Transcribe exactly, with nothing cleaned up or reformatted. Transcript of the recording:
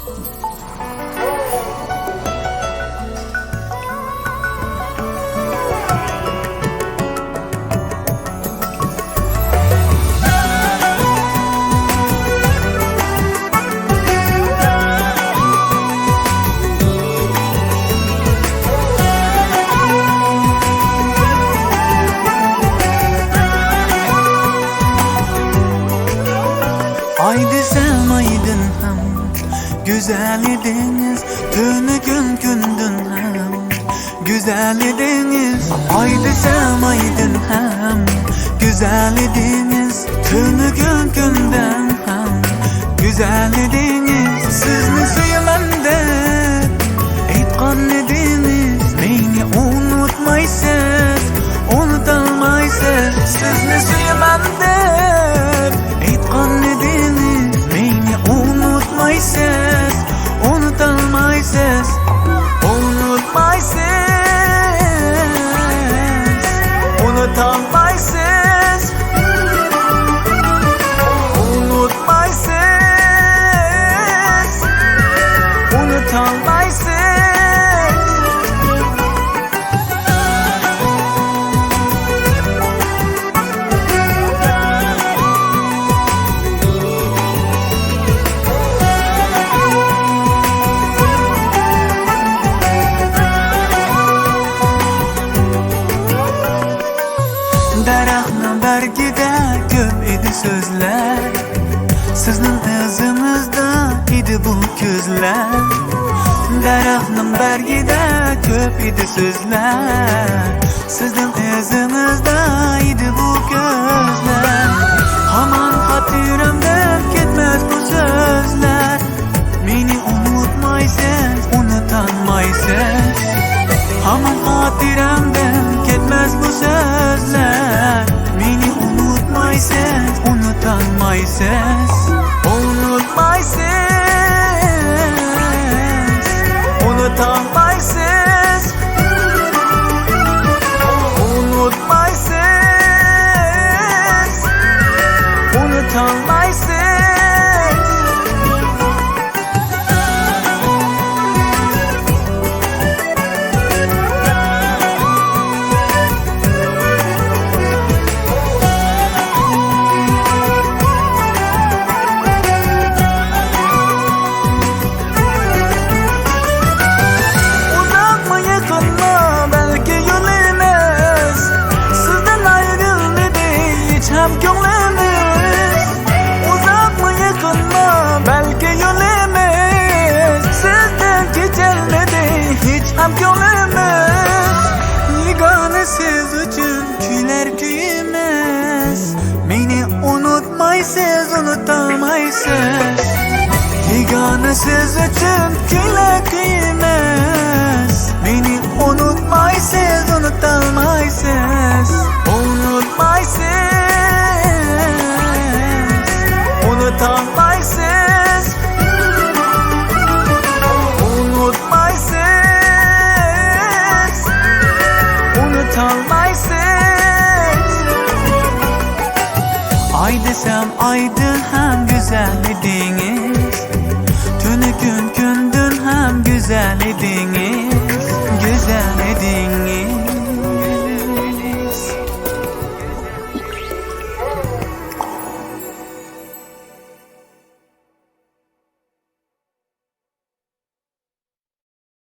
ئاي دېسەم ئايدىن ھەم گۈزەل ئىدىڭىز، تۈنۈگۈن كۈندۈن ھەم گۈزەل ئىدىڭىز. ئاي دېسەم ئايدىن ھەم گۈزەل ئىدىڭىز، تۈنۈگۈن كۈندۈن ھەم گۈزەل ئىدىڭىز. سىزنى سۆيىمەن دەپ ئېيتقان ئىدىڭىز، مېنى ئۇنتۇمايسىز، ئۇنتۇمايسىز. سىزنى سۆيىمەن دەپ ئېيتقان ئىدىڭىز، مېنى ئۇنتۇمايسىز، ئۇنتۇمايسىز، ئۇنتۇمايسىز، ئۇنتۇمايسىز، ئۇنتۇمايسىز، ئۇنتۇمايسىز. دەرەخنىڭ بەرگىدە كۆپ ئىدى سۆزلەر، سىزنىڭ ئىزىڭىزدا ئىدى بۇ كۆزلەر. دەرەخنىڭ بەرگىدە كۆپ ئىدى سۆزلەر، سىزنىڭ ئىزىڭىزدا ئىدى بۇ كۆزلەر. ھامان خاتىرەمدىن كەتمەس بۇ سۆزلەر. مېنى ئۇنتۇمايسىز، ئۇنتۇمايسىز. ھامان خاتىرەمدىن كەتمەس بۇ سۆزلەر. مېنى ئۇنتۇمايسىز، ئۇنتۇمايسىز، ئۇنتۇمايسىز، ئۇنتۇمايسىز، ئۇنتۇمايسىز، ئۇنتۇمايسىز. ئۇزاقمۇ يېقىنمۇ بەلكى يولىمىز، سىزدىن ئايرىلمىدى ھېچ ھەم كۆڭلىمىز. ئۇزاقمۇ يېقىنمۇ بەلكى يولىمىز، سىزدىن كېچەلمىدى ھېچ ھەم كۆڭلىمىز. يېگانە سىز ئۈچۈن كۈلەر كۈيىمىز، مېنى ئۇنتۇمايسىز، ئۇنتۇمايسىز. يېگانە سىز ئۈچۈن كۈلەر كۈيىمىز، مېنى ئۇنتۇمايسىز، ئۇنتۇمايسىز، ئۇنتۇمايسىز، ئۇنتۇمايسىز، ئۇنتۇمايسىز، ئۇنتۇمايسىز. ئاي دېسەم ئايدىن ھەم گۈزەل ئىدىڭىز، تۈنۈگۈن كۈندۈن ھەم گۈزەل ئىدىڭىز.